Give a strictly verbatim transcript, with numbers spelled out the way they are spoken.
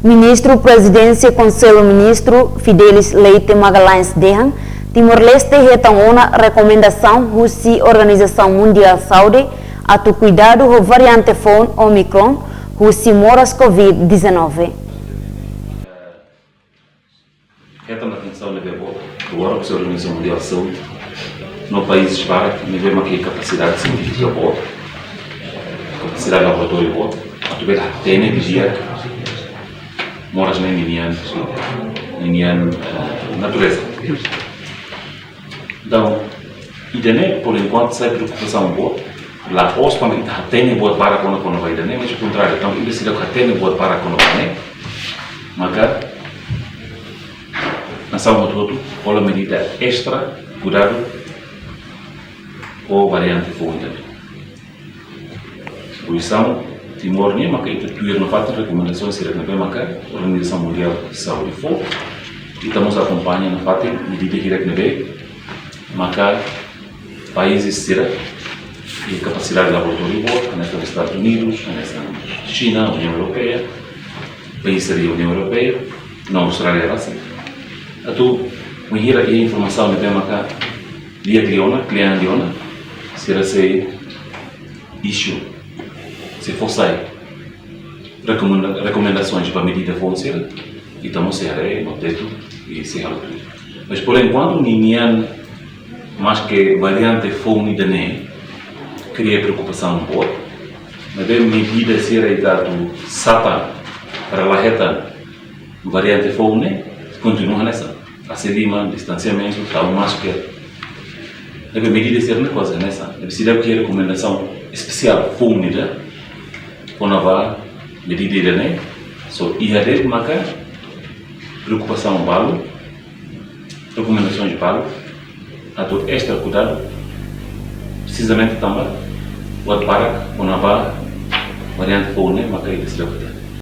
Ministru Prezidénsia Konsellu Ministru Fidelis Leite Magalhães dehan, Timor-Leste hetan ona rekomendasaun husi Organizasaun Mundiál Saúde atu kuidadu ho variante foun Omicron husi moras covid dezanove. Hetan atensaun ne'ebé boot, agora husi Organizasaun Mundiál Saúde, no país barak ne'ebé mak iha kapasidade sientífika boot, kapasidade laboratóriu boot, atu bele hatene didi'ak moras ne'e ninian, ninian, eh, natureza. Entaun, ida-ne'e, por enkuantu, sai preokupasaun boot, la'ós tanba ita hatene buat barak kona-, kona-ba ida-ne'e, mas kontráriu, tanba ita seidauk hatene buat barak kona-ba ne'e, maka nasaun hotu-hotu hola medida estra, kuidadu ho variante foun ida-ne'e. Pozisaun Timor nian maka ita tuir nafatin rekomendasaun sira ne'ebé maka Organizasaun Mundiál Saúde fó. Ita mós akompaña nafatin medida hirak ne'ebé maka países sira iha kapasidade laboratóriu boot, hanesan Estadus Unidus, hanesan Xina, Uniaun Europeia, país sira iha Uniaun Europeia, no Austrália rasik. Atu, bainhira iha informasaun ne'ebé maka di'ak liu ona, kle'an liu ona, sira sei issue, sei fó sai rekomenda-, rekomendasoens ba medida foun sira, ita mós sei haree no tetu i sei halo tuir. Mas, por enkuantu, ninian, maske variante foun ida-ne'e kria preokupasaun boot, maibé medida sira ita atu satan para la hetan variante foun ne'e kontinua hanesan. Fase liman, distansiamentu, tau máskara. Ne'ebé medida sira-ne'e kuaze hanesan. Ne'ebé seidauk iha rekomendasaun espesiál foun ida kona-ba medida ida-ne'e. Só iha de'it maka preokupasaun balu, rekomendasoens balu atu estra kuidadu, presizamente tanba buat barak kona-ba variante foun ne'e maka ita seidauk hatene.